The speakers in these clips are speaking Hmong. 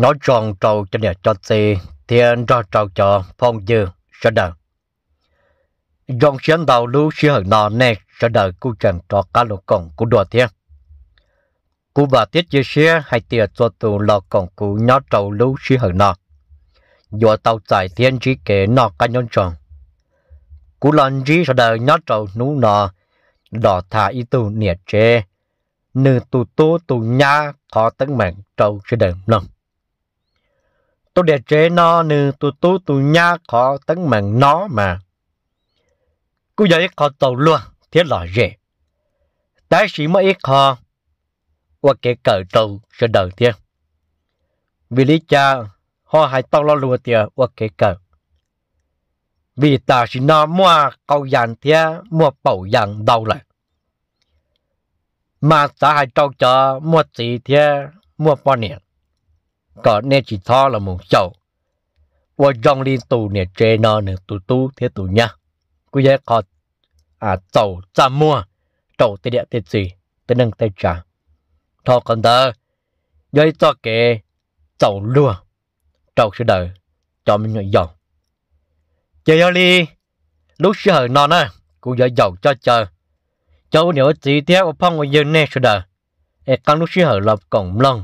Nyob zoo rau cov niam cov txiv thiab nrog rau cov phooj ywg sawv daws. Zoo siab ntau lub sij hawm no nej sawv daws kuj tseem rov qab los koom kuv dua thiab. Kuv vam thiab cia siab hais tias txhua tus los koom kuv nyob rau lub sij hawm no yuav tau txais thiab ntsib kev noj qab nyob zoo. Kuv los ntsib sawv daws nyob rau hnub no los tham ib tug niam tsev, nws tus tub tus nyab qhov teeb meem rau sawv daws mloog. Tus niam tsev no nws tus tub tus nyab qhov teeb meem no mas kuj yog ib qho txaus luag thiab lom zem, tab sis muaj ib qho ua kev kawm rau sawv daws thiab. Vim li cas ho hais tau lo lus tias ua kev kawm? Vim tam sim no muaj qau yas thiab muaj paum yas ntau lawm, mas xav hais rau cov muaj txiv thiab muaj poj niam kom nej tsis txhob los mus xyaum ua zoo li tus niam tsev no nws tus tub thiab tus nyab. Kuj yog ib qho txaus txaj muag rau tej niam tej txiv, tej neej tej tsa. Dhau qhov ntawd yog ib txoj kev txaus luag rau sawv daws cov me nyuam yaus. Ces yog li lub sij hawm no na, kuv yuav yaum coj caw cov ua niam ua txiv thiab ua phooj ua ywg nej sawv daws es qee lub sij hawm los koom mloog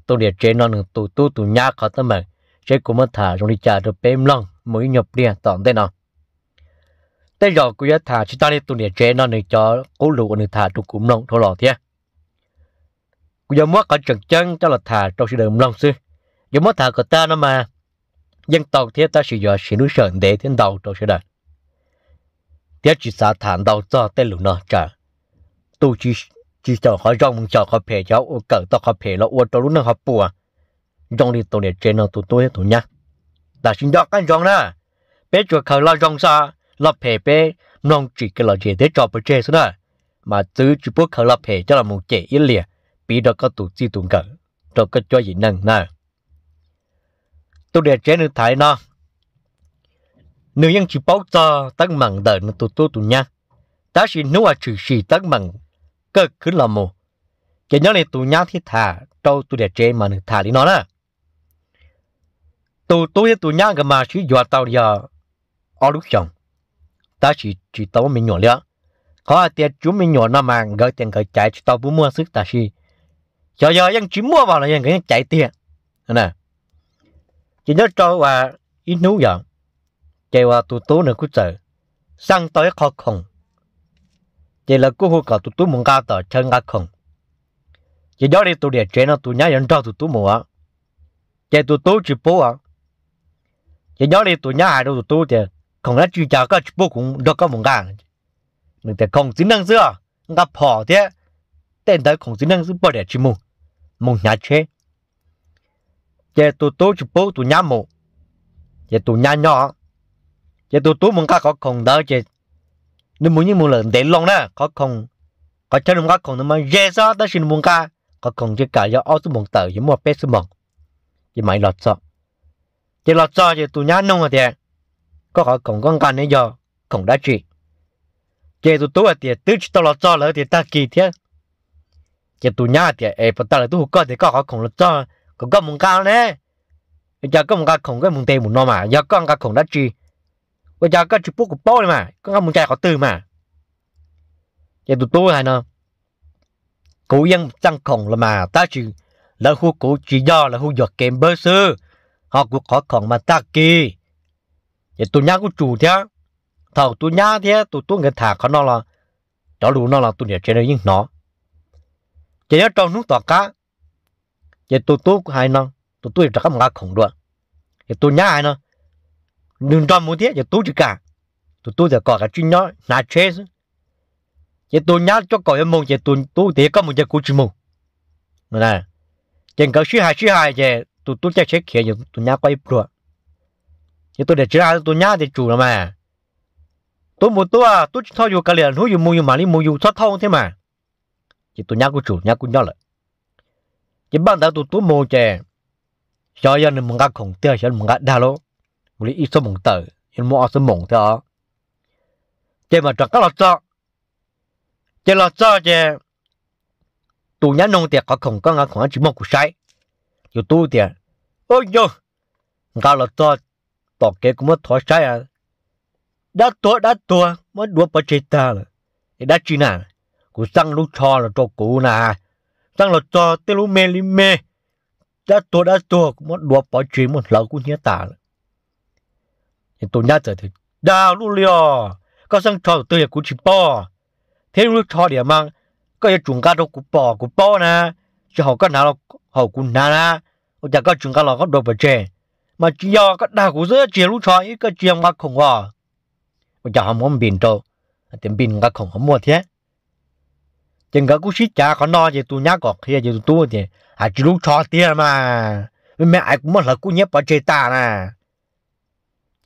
tus niam tsev no nws tus tub tus nyab qhov teeb meem, seb kuv muab tham zoo li cas rau peb mloog mus ib nyuag pliag tom ntej no. Tej zaum kuv yuav tham tsis tag li tus niam tsev no nws cov qub lus uas nws tham rau kuv mloog dhau los thiab. Kuv yuav muab qhov tseem ceeb coj los tham rau sawv daws mloog xwb. Yuav muab tham kom tag no mas yeej tau thiab, tab sis yuav siv lub sij hawm ntev thiab ntau rau sawv daws, thiab tsis xav tham ntau txog tej lus no tsam tus tsis xyaum qhov zoo mus xyaum qhov phem, cov ua kawm tau qhov phem los ua rau lub neej ho puas zoo li tus niam tsev no tus tub thiab tus nyab. Tam sim nco qab ntsoov na, peb tsuas khaws lo zoo xwb, lo phem peb mloog tsim kev lom zem thiab tso pov tseg xwb na, mas txwv tsis pub khaws lo phem coj los mus cem iab liam piv rau koj tus txij tus nkawm, rau koj cuab yim neej na. Tus niam tsev nws tham li no, nws yeej tsis paub txog teeb meem ntawm nws tus tub tus nyab, tab sis hnub uas tshwm sim teeb meem kawg khwv los mus, ces nyob li tus nyab thiaj tham rau tus niam tsev mas nws tham li no na. Tus tub thiab tus nyab nkawd mas sib yuav tau yog ob lub xyoos, tab sis tsis tau muaj me nyuam li. Qhov hais tias tsis muaj me nyuam no mas nkawd tias nkawd caiv tsis tau puas muaj xwb, tab sis xyov yog yeej tsis muaj vas los yog nkawd yeej caiv tiag. Ces nyob rau ib hnub yom, ces uas tus tub nws kuj txawm xaj tau ib qho khoom, ces lawv kuj hu kom tus tub mus nqa tom chaw nqa khoom. Ces nyob li tus niam tsev no tus nyab yuav nrog tus tub mus, ces tus tub tsis pub. Ces nyob li tus nyab hais rau tus tub tias, khoom dab tsi cas koj tsis pub kuv nrog koj mus nqa? Nws tias khoom txiv neej xwb os, nqa phom thiab tej ntawd khoom txiv neej xwb, poj niam tsis mus, mus hnyav tsheb. Ces tus tub tsis pub tus nyab mus, ces tus nyab nyob. Ces tus tub mus nqa qhov khoom ntawd ces nws mus yeej mus lawm ntev loo na, qhov khoom, qhov chaw nws mus nqa khoom ntawd mas ze xwb tab sis nws mus nqa qhov khoom ces kam yog ob xuab moos tawm, yog muaj peb xuab moos, ces mam li los txog. Ces los txog ces tus nyab nug tias, koj qhov khoom koj nqa ne yog khoom dab tsi? Ces tus tub hais tias twb tsis tau los txog lawv tias tag kis thiab. Ces tus nyab hais tias es puas tas lawv twb hu koj tias koj qhov khoom los txog kom koj mus nqa ne, ua cas koj mus nqa khoom koj mus ntev mus no mas yog koj nqa khoom dab tsi? Ua cas koj tsis pub kuv paub li mas koj nqa mus nqa qhov twg mas? Ces tus tub hais no, kuv yeej txaj khoom los mas tab sis lawv hu kuv tsis yog, lawv hu yuam kev npawb xwb, ho kuv qhov khoom mas tag kis. Ces tus nyab kuj tsum thiab, thaum tus nyab thiab tus tub nkawd tham qhov no los, cov lus no los tus niam tsev no yeej hnov. Ces nyob rau hnub tom qab, ces tus tub hais no, tus tub rov qab mus nqa khoom dua, ces tus nyab hais no, nws nrog mus thiab ces tub tsis kam. Tus tub tias kom kav tsij nyob hnav tsheb xwb. Ces tus nyab coj kaum yuav mus ces tus tub tias yog koj mus ces kuv tsis mus. Ces nkawd sib hais sib hais ces tus tub caij tsheb khiav, tus nyab quaj ib pluag. Ces tus niam tsev hais tus nyab tias tsum los mas, tub mus tub, tub tsis thauj yus kav liam, hnub yus mus yus mam li mus, yus txhob thauj thiab mas. Ces tus nyab kuj tsum, nyab kuj nyob lawm. Ces npaj ntawd tus tub mus ces xyov yog nws mus nqa khoom tiag, xyov nws mus nqa dag lawm, mus li ib xuab moos tawm, yog muaj ob xuab moos thiab os. Ces mam rov qab los txog. Ces los txog ces tus nyab nug tias qhov khoom koj nqa khoom dab tsi muab kuv saib? Tus tub tias Ub yog, nqa los txog tom kev kuv muab thov saib, dab tuag dab tuag muab duav pov tseg tag lawm. Es dab tsi na? Kuv xaj lub tsho los rau kuv na, xaj los txog tej lub me li me, dab tuag dab tuag kuv muab duav pov tseg muab hlawv kub hnyiab tas lawm. Tus nyab txawm tias, dag lub li os, koj xaj tsho tus twg yog kuv tsis paub, thiab lub tsho diam mas koj yuav tsum nqa rau kuv pom kuv paub na, tsis haum koj hnav los haum kuv hnav na. Ua cas koj tsis nqa los koj duav pov tseg? Mas tsis yog koj dag kuv xwb, tsis yog lub tsho ib koj tsis yog nqa khoom os. Ua cas ho muab npis rau, tias npis nqa khoom ho muaj thiab. Ces nkawd kuj sib cav qhov no ces tus nyab kom qhia ces tus tub tias, hais tsis lub tsho tiag mas, me me ais kuv muab hlawv kub hnyiab pov tseg tas na.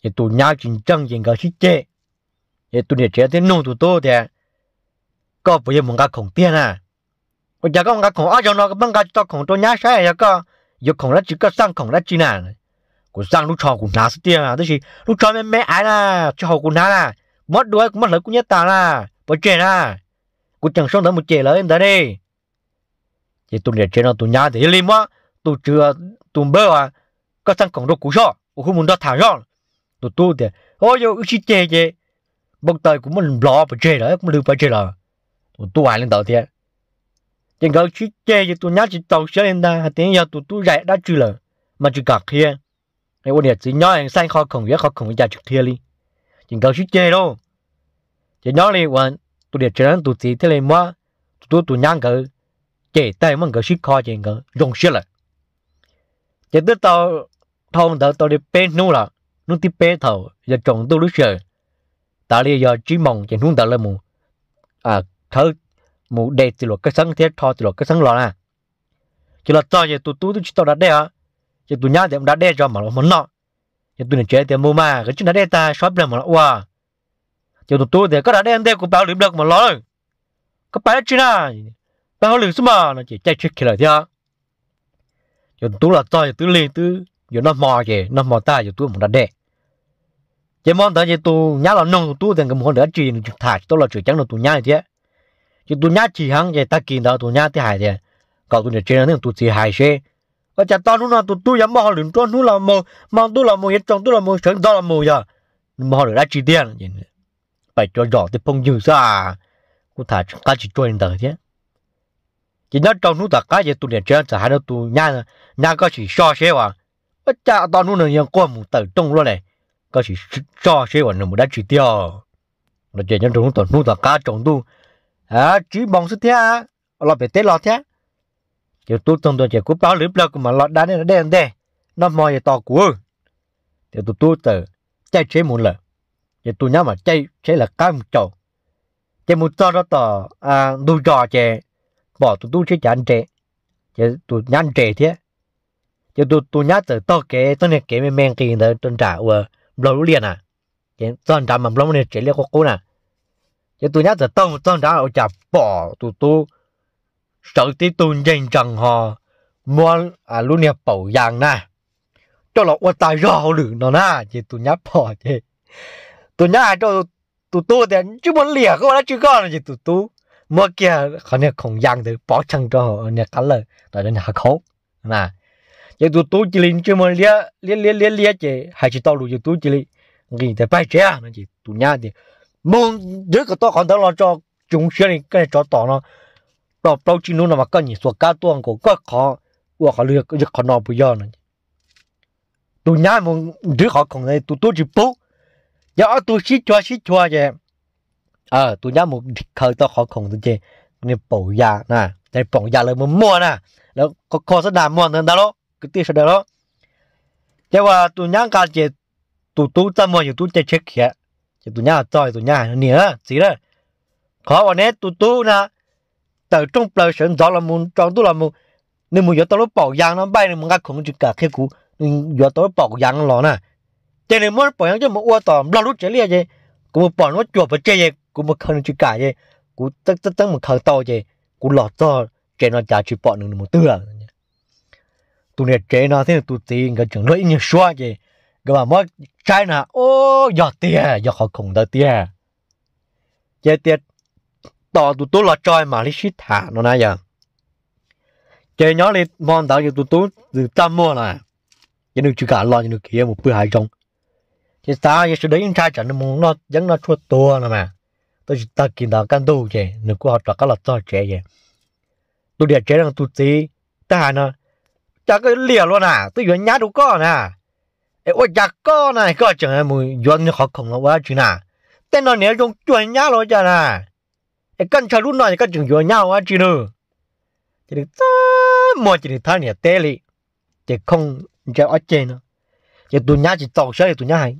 Ces tus nyab tsis ntseeg ces nkawd sib ceg. Ces tus niam tsev thiaj nug tus tub tias, koj puas yog mus nqa khoom tiag na? Ua cas koj nqa khoom ob zaug no koj pheej nqa tsis tau khoom rau nyab saib, yog koj yuav khoom dab tsi, koj xaj khoom dab tsi na? Kuv xaj lub tsho kuv hnav xwb tiag, tab sis lub tsho me me ais na, tsis haum kuv hnav na, kuv muab duav kuv muab hlawv kub hnyiab tas na, pov tseg na, kuv tseem sau ntawv mus cem lawv ntawd ne. Ces tus niam tsev no tus nyab tias, yog li muab tus tswv, tus npawb uas koj xaj khoom rau kuv soj, kuv hu mus nrog tham soj. Tus tub tias, o yog wb sib ceg ces npau taws kuv muab nplov pov tseg lawm, kuv muab hlawv pov tseg lawm. Tus tub hais li ntawd thiab. Ces nkawd sib ceg ces tus nyab tsis txaus siab li ntag, hais tias yog tus tub zais dab tsi lawm mas tsis kam qhia. Ua niam txiv nyob xaj qhov khoom yuav qhov khoom cas tsis qhia li. Ces nkawd sib ceg lauj. Ces nyob li uas tus niam tsev no tus txiv thiaj li muab tus tub tus nyab nkawd cem tag, muab nkawd sib kho ces nkawd zoo siab lawm. Ces twb tau dhau ntawd tau li peb hnub lawm, hnub thib peb thaum yog tsaus ntuj lub sij hawm, tas li yog tsib moos ces hnub ntawd lawv mus khawb, mus de txiv luam kaj xeeb thiab rho txiv luam kaj xeeb los na. Ces los txog ces tus tub twb tsis tau da dej os, ces tus nyab tias mus da dej tso mam los hmo noj. Ces tus niam tsev tias mus mas, koj tsis da dej tag sob pliag mam los ua. Ces tus tub tias koj da dej ntej kuv pais hauj lwm pliag kuv mam los lawm. Koj pais dab tsi na? Pais hauj lwm xwb mas no ces caij tsheb khiav lawm thiab. Ces tus tub los txog ces twb lig twb yuav noj hmo, ces noj hmo tag ces tus tub mus da dej. Ces hmo ntawd ces tus nyab los nug tus tub tias nkawd mus hauj lwm dab tsi, nws tseem tham tsis tau los tseem ceeb rau tus nyab li thiab. Ces tus nyab chim heev ces tag kis ntawd tus nyab thiaj hais tias kom tus niam tsev no thiab tus txiv hais seb, ua cas txog hnub no tus tub yuav muaj hauj lwm nruab hnub los mus, hmo ntuj los mus, yuav tsaus ntuj los mus, sawv ntxov los mus, yog nws muaj hauj lwm dab tsi tiag. Pais cuav zom tej phooj ywg xwb, kuj tham tsis qab tsis tsuag li ntawd thiab. Ces nyob rau hnub tom qab ces tus niam tsev txawm hais rau tus nyab, nyab koj sim soj seb uas, ua cas txog hnub no yog quaj mus tawm rooj luaj li, koj sim soj seb uas nws mus dab tsi tiag. Ces nyob rau hnub tom, hnub tom qab tsaus ntuj tsib moos xwb thiab, los pem teb los thiab. Ces tub txog ntua ces kuv pais hauj lwm pliag kuv mam los da dej ntej, noj hmo ces tos kuv. Ces tus tub txawm caij tsheb mus lawm, ces tus nyab mam caij tsheb lawv qab mus caum. Ces mus txog rau tom ntug zos ces pom tus tub tsheb cav nres, ces tus nyab nres thiab. Ces tus nyab txawm taug kev, txoj niag kev me me nqis ntawd rau nram uas nplog lub liaj na, ces txog nrad mas nplog lub niag tsev liaj qub qub na. Ces tus nyab txawm taug mus txog nrad ua cas pom tus tub sawv tib tug ncaj ncees ho muab lub niag paum yas na coj los ua tag zog hauj lwm no na. Ces tus nyab pom ces tus nyab hais rau tus tub tias, ntsej muag liam, koj ua dab tsi koj no? Ces tus tub muab kiag qhov niag khoom yas ntawd pov tshee rau niag qab lawj tom niag hav khaub. Ces tus tub cia li ntsej muag liab liab liab liab ces hais tsis tau lus, ces tus tub cia li nqis tias, pais tsev no. Ces tus nyab tias, mus nrhiav kom tau qhov ntawd los tso, tsis zoo siab li koj niag tsov tom no, plaub tsib hnub no mas koj nyiam xuas kab tuaj nkaus koj qhov, ua qhov lwg yog qhov no puas yog no? Tus nyab mus nrhiav qhov khoom ntawd tus tub tsis pub, ces ob tug sib chua sib chua ces tus nyab mus khaws tau qhov khoom ntawd ces niag paum yas na, paum yas lawv muag muag na, lawv kho xab nas muag ntawd ntag lauj kwv tij sawv daws lauj. Ces uas tus nyab nqa ces tus tub txaj muag, yus tub caij tsheb khiav, ces tus nyab txog, tus nyab hais, niam txiv a, qhov uas neb tus tub na tawm rooj plaws sawv ntxov los mus tsaus ntuj los mus, nws mus yuav tau lub paum yas no npaij, nws mus nqa khoom nws tsis kam qhia kuv, nws yuav tau lub paum yas no los na, ces nws muab paum yas coj mus ua tom nplog lub tsev liaj ces kuv mus pom nws muab cuam pov tseg ces kuv mus khaws nws tsis kam ces kuv txeeb txeeb mus khaws tau ces kuv los txog tsev no cas tsis pom nws, nws mus twg lawm. Tus niam tsev no thiab tus txiv nkawd tseem luag ib nyuag suab ces nkawd mam muab saib na, ub, yog tiag, yog qhov khoom ntawd tiag. Ces tias tos tus tub los tso mam li sib tham no na yog. Ces nyob li hmo ntawd yus tus tub txaj muag lawm, Ces nws tsis kam los ces nws khiav mus pw hav zoov. Ces xav yog sawv daws yeej ntshai tsam nws mus noj yeeb noj tshuaj tuag no mas, tab sis tag kis ntawd kaj ntug ces nws kuj ho rov qab los txog tsev ces tus niam tsev no tus txiv thiaj hais no, cas koj liam luaj na, twb yuav nyab rau koj na, es ua cas koj na koj tseem mus yuav niag qhov khoom los ua dab tsi na? Tej no niam zoo cuag nyab los ua cas na? Es koj ntshaw lub no es koj tseem yuav nyab ua dab tsi na? Ces nws txaj muag ces nws thab niam teb li, ces khooj ntsia ob ceg no, ces tus nyab tsis txaus siab li tus nyab hais,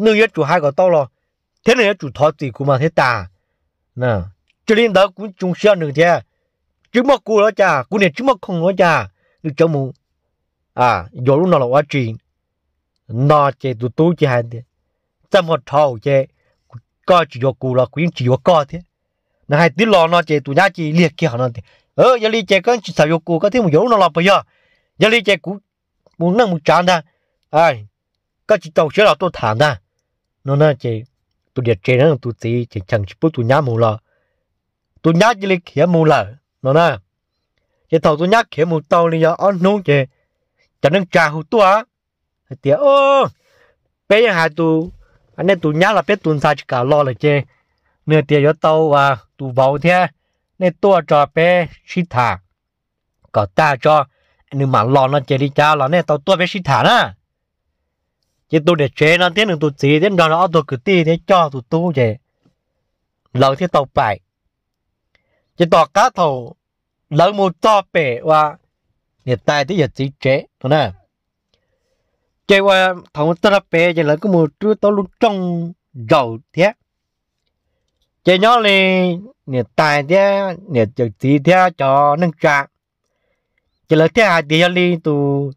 nws yuav tsum hais kom tau los thiab nws yuav tsum thov txim kuv mas thiaj tas. Tsis li ntawd kuv tsis zoo siab nws thiab, tsis muaj kuv los cas, kuv niam tsis muaj khoom los cas, nws tseem mus yuav lub no los ua dab tsi no? Ces tus tub ces hais tias, txaj muag dhau ces koj tsis yuav kuv los kuv yeej tsis yuav koj thiab. Nws hais tib los no ces tus nyab cia li liag kiag qhov no tias, yog li ces koj tsis txhob yuav kuv koj thiaj mus yuav lub no los puas yog? Yog li ces kuv mus neej mus tsav ntag, koj tsis txaus siab los tuaj tham ntag no na. Ces tus niam tsev no tus txiv ces cheem tsis pub tus nyab mus los tus nyab cia li khiav mus lawm no na. Ces thaum tus nyab khiav mus tau li yog ob hnub ces cov neej tsa hu tuaj hais tias, peb yeej hais tus, nej tus nyab los peb tus ntxhais tsis kam los lawm ces nws tias yuav tau tus vauv thiab, nej tuaj tso peb sib tham kom tag tso nws mam los no ces li cas los nej tau tuaj peb sib tham na. Ces tus niam tsev no thiab nws tus txiv thiab nrog rau ob tug kwv tij thiab coj tus tub ces lawv thiaj tau pais. Ces tom qab thaum lawv mus txog pem ua niam tais thiab yawm txiv tsev no na, ces ua thaum txog rau pem ces lawv kuj mus rub tau lub rooj zaum thiab. Ces nyob li niam tais thiab niam yawm txiv thiab cov neej tsa, ces lawv thiaj hais tias yog li tus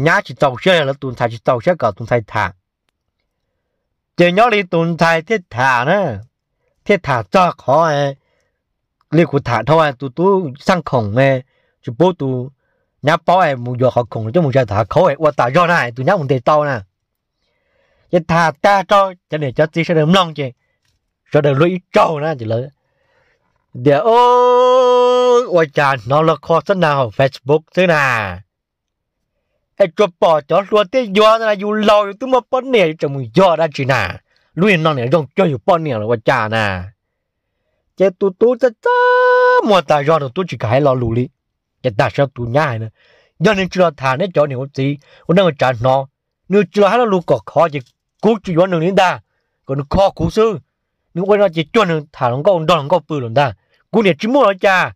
nyab tsis txaus siab, lawv tus ntxhais tsis txaus siab kom tus ntxhais tham. Ces nyob li tus ntxhais thiaj tham na, thiaj tham txog qhov li kuv tham dhau tus tub xaj khoom, tsis pub tus nyab paub es mus yuav qhov khoom coj mus zais tom hav khaub ua tas zog na, tus nyab mus ntes tau na. Ces tham tag rau cov niam cov txiv sawv daws mloog ces sawv daws luag ib tsaug na ces lawv tias, ua cas hnov luag kho xab nas hauv Facebook xwb na, es tsuas pom cov hluas thiaj yuav na, yus laus yus twb muaj poj niam yus tseem mus yog dab tsi na, lub niag no niam zoo cuag yus poj niam los ua cas na. Ces tus tub txaj txaj muag tas zog, tus tub tsis kam hais lo lus li. Ces tam sim no tus nyab hais na, yog nws tsis los tham neb cov niam ua txiv ua neej ua tsav hnov, nws tsis los hais lo lus kom khov ces kuv tsis yuav nws li ntag, kom nws kho kuv xwb. Nws ua li no ces cuag nws tham hluas nkauj nrog hluas nkauj pw lawm ntag. Kuv niam tsis muaj los cas,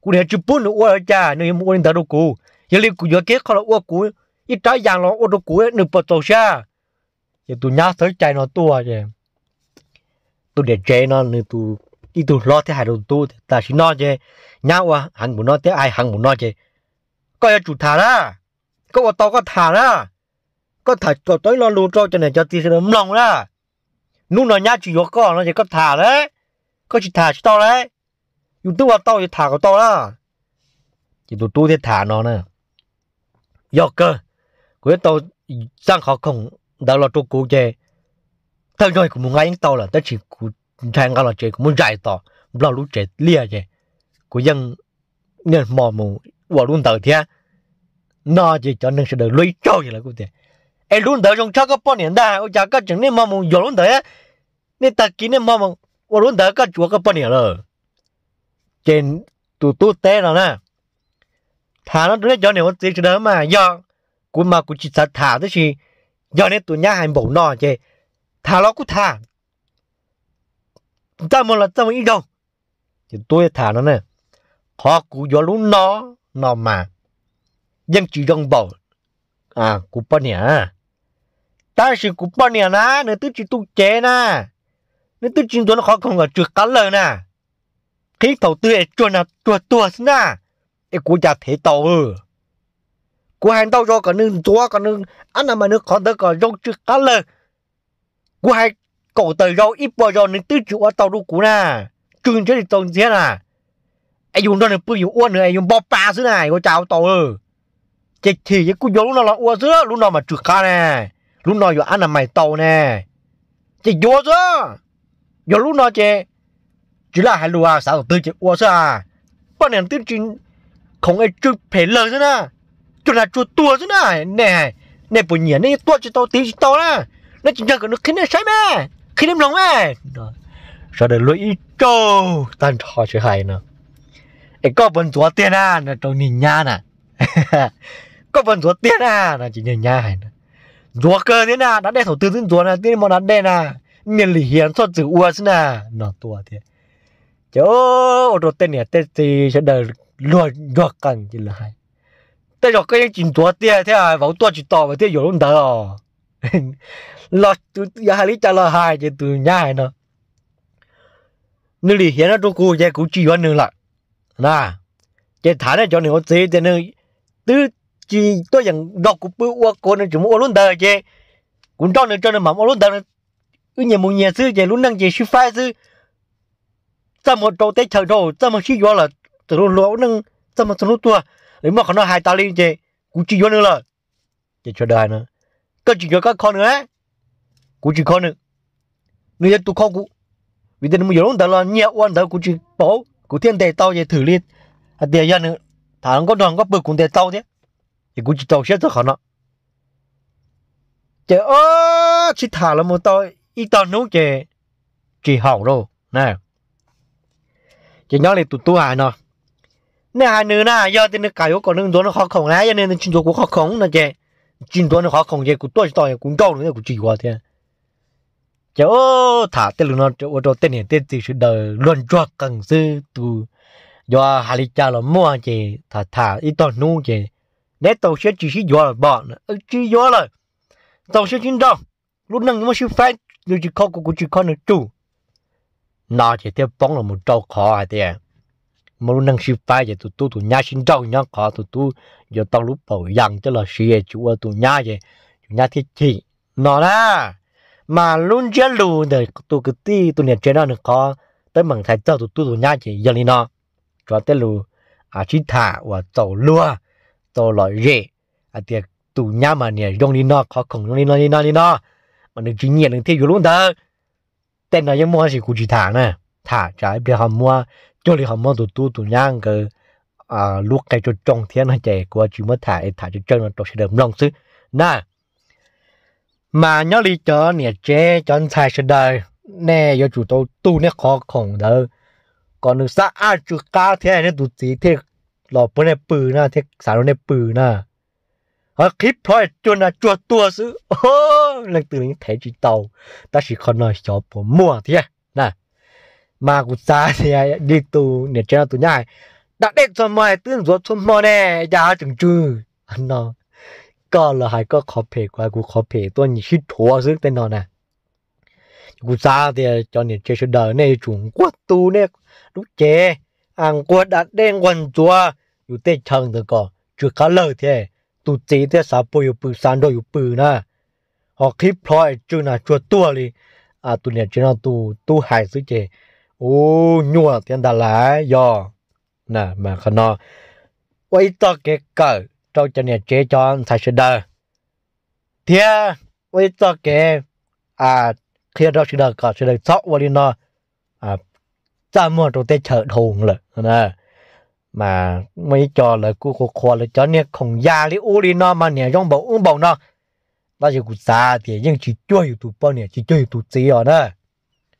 kuv niam tsis pub nws ua los cas nws yuav mus ua li ntawd rau kuv. Yog li kuv yuav kev qho los ua kuv ib rab yas los ua rau kuv, nws puas txaus siab? Ces tus nyab txawb cai no tuaj ces tus niam tsev no nws tus, ib tug hlob thiaj hais rau tus tub tias tam sim no ces nyab ua heev npaum no thiab hais heev npaum no ces koj yuav tsum tham na, koj ua tau koj tham na, koj tham kom tau ib lo lus rau cov niam cov txiv sawv daws mloog na. Hnub no nyab tsis yuav koj no ces koj tham lauj, koj tsis tham tsis tau lauj, yus twb ua tau yus tham kom tau na. Ces tus tub thiaj tham no na, yog kawg, kuv yuav tau xaj qhov khoom ntawd los rau kuv ces thawj zaug kuv mus nqa yeej tau lawm tab sis kuv ntshai nqa los tsev kuv muab zais tom nplog lub tsev liaj ces kuv yeej niaj hmo mus ua lub ntawd thiab no. Ces cov neeg sawv daws luag ib tsaug ces lawv kuj tias, es lub ntawd zoo tshaj koj poj niam ntag, ua cas koj tseem niaj hmo mus yuav lub ntawd, niaj tag kis niaj hmo mus ua lub ntawd koj tsis ua koj poj niam lawm? Ces tus tub teb no na, tham no rau nej cov niam ua txiv sawv daws mas, yog kuv mas kuv tsis xav tham tab sis yog nej tus nyab hais npaum no ces tham los kuj tham, txaj muag los txaj muag ib zaug. Ces tub tham no na, qhov kuv yuav lub no no mas yeej tsis zoo npaum kuv poj niam, tab sis kuv poj niam na nws twb tsis tu cev na, nws twb tsis ntxuav nws qhov khoom kom tsw qab lawg na, qhib thaum twg es tsuag nag tsuag tuag xwb na, es kuv cas thev tau. Kuv hais ntau zaus kom nws ntxuav kom nws ab na mas nws qhov ntawd kom zoo tsw qab lawg, kuv hais kaum tawm zaus ib puas zaus nws twb tsis ua tau rau kuv na, tsw ntsiab tsis txaus ntxiab na, es yus nrog nws pw yus ua nws es yus npo pa xwb na, ua cas ua tau. Ces chim ces kuj yuav lub no los ua xwb, lub no mas tsw qab ne, lub no yuav ab na mais tau ne, ces yuav xwb. Yog lub no ces tsis lam hais lus, xav thaum twg ces ua xwb. Poj niam twb tsis khoom es tsw phem lawg xwb na, tsuag nag tsuag tuag xwb na, nej Nej puas nyiam, nej tuaj tsis tau tiv tsis tau na, nej tsis nrog kom nws qhia nej saib me, qhia nej mloog me. Sawv daws luag ib tsaug tag nrho sawv hais no, es koj puas ntxuav tiag na no rau niag nyab na. Koj puas ntxuav tiag na no ces niag nyab hais no, ntxuav kawg thiab na, da dej thaum twg twb ntxuav na, tib hmo da dej na, niag lim hiam txhob txwm ua xwb na no tuaj thiab. Ces ua rau tej niam tej txiv sawv daws luag ntsuag qees ces lawv hais, tej zaum koj yeej tsis ntxuav tiag thiab, vauv tuaj tsis tau thiaj yuav lub ntawd os. Los yog hais li cas los hais ces tus nyab hais no, nws lim hiam no rau kuv ces kuv tsis yuav nws lawm na. Ces tham nej cov niam ua txiv tias nws twb tsis tuaj yeem nrog kuv pw ua kuv, nws tseem mus ua lub ntawd ces kuv nrauj nws tso nws mam ua lub ntawd, wb nyias mus nyias xwb ces lub neej ces sib faib xwb. Txaj muag rau teb chaws dhau, txaj muag sib yuav lawm, txawm luag hluas ua neej txaj muag txog hnub tuag, muaj qhov no hais tas li ces kuv tsis yuav nws lawm. Ces sawv daws hais no, koj tsis yuav koj kho nws, kuv tsis kho nws, nws yog tus kho kuv, vim tias nws mus yuav lub ntawd los nyiag ua ntawd kuv tsis paub, kuv thiaj ntes tau ces thwm li hais tias yog nws tham nkauj nrog nkauj pw kuv ntes tau thiab, ces kuv tsis txaus siab txog qhov no. Ces sib tham los mus tau ib tog hnub ces tsis haum lauj. Ces nyob li tus tub hais no, nej hais nws na, yog tias nws kam yuav kom nws ntxuav nws qhov khoom na, yog nws tsis ntxuav kuv qhov khoom no ces tsis ntxuav nws qhov khoom ces kuv tuaj tsis tau, kuv nrauj nws kuv tsis yuav thiab. Ces tham tej lus no ua rau tej niam tej txiv sawv daws luag ntsuag qees xwb, tus yuav hais li cas los muaj ces tham tham ib tog hnub ces, neb txaus siab tsis sib yuav lawm pom, tsis yuav lawm, txaus siab tsis nrauj, lub neej muab sib faib, nws tsis kho kuv kuv tsis kho nws tsum no ces thiaj poob los mus rau qhov hais tias muaj lub neej sib faib ces tus tub tus nyab sib nrauj nyob qhov tus tub yuav tau lub paum yas coj los siv tsis ua tus nyab ces tus nyab thiaj chim no na. Mas lub ntsiab lus ntawm tus kwv tij tus niam tsev no nws qhov teeb meem txhais txog tus tub tus nyab ces yog li no. Tso tej lus sib tham uas txaus luag, txaus lom zem hais tias tus nyab mas niam zoo li no, qhov khoom zoo li no li no li no, mas nws tsis nyiam nws thiaj yuav lub ntawd. Tej no yeej muaj tab sis kuv tsis tham na, tham tsam ib pliag ho muab, cuag li ho muab tus tub tus nyab nkawd lub qe tsoo tsoo thiab no ces kuv tsis muab tham es tham tsawg tsawg no rau sawv daws mloog xwb na. Mas nyob li cov niam tsev cov ntxhais sawv daws, nej yuav tsum tau tu nej qhov khoom ntawd kom nws xab ab tsw qab thiab nej tus txiv thiaj los puag nej pw na, thiaj xav rau nej pw na. Ho qhib plho cuag nas tsuag tuag xwb, leej twg los yeej thev tsis tau, tab sis qhov no xyov puas muaj thiab na. Mas kuv xav tias li tus niam tsev no tus nyab hais, da dej txhua hmo twb ntxuav txhua hmo ne, cas tseem tsw no. Koj los hais koj qhov phem, kuv hais kuv qhov phem, tuaj nyias sib rhuav xwb tej no na. Kuv xav tias cov niam tsev sawv daws nej yuav tsum nquag tu nej lub cev, nquag da dej nquag ntxuav yus tej chaw ntawd kom tsw qab lawg thiab tus txiv thiaj xav puag yus pw, xav nrog yus pw na. Ho qhib plho es tsw nas tsuag tuag li tus niam tsev no tus tub hais xwb ces ua nyuaj thiab ntag lauj. Yog mas qhov no ua ib txoj kev kawm rau cov niam tsev cov ntxhais sawv daws thiab ua ib txoj kev qhia rau sawv daws kom sawv daws txhob ua li no, txaj muag rau teb chaws dhau lawm. Mas muaj ib co lawv kuj qhuas qhuas lawv cov niag khoom yas li ub li no mas niam zoo npaum ub npaum no, tab sis kuv xav tias yeej tsis cuag yus tus poj niam tsis cuag yus tus txiv os na.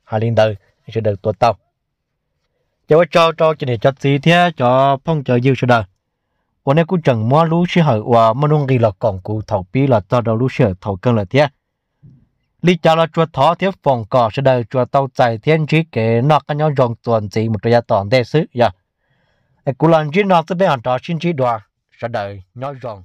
Hais li ntawd sawv daws tuav tau. Ces ua tsaug rau cov niam cov txiv thiab cov phooj cov ywg sawv daws uas nej kuj tseem muab lub sij hawm uas muaj nuj nqis los koom kuv thaum pib los txog rau lub sij hawm thaum kawg lawm thiab. Li cas los tsuas thov thiab foom kom sawv daws tsuas tau txais thiab ntsib kev noj qab nyob zoo txuas ntxiv mus rau yav tom ntej xwb yog. Kuv los ntsib no xwb, peb ho rov sib ntsib dua, sawv daws nyob zoo.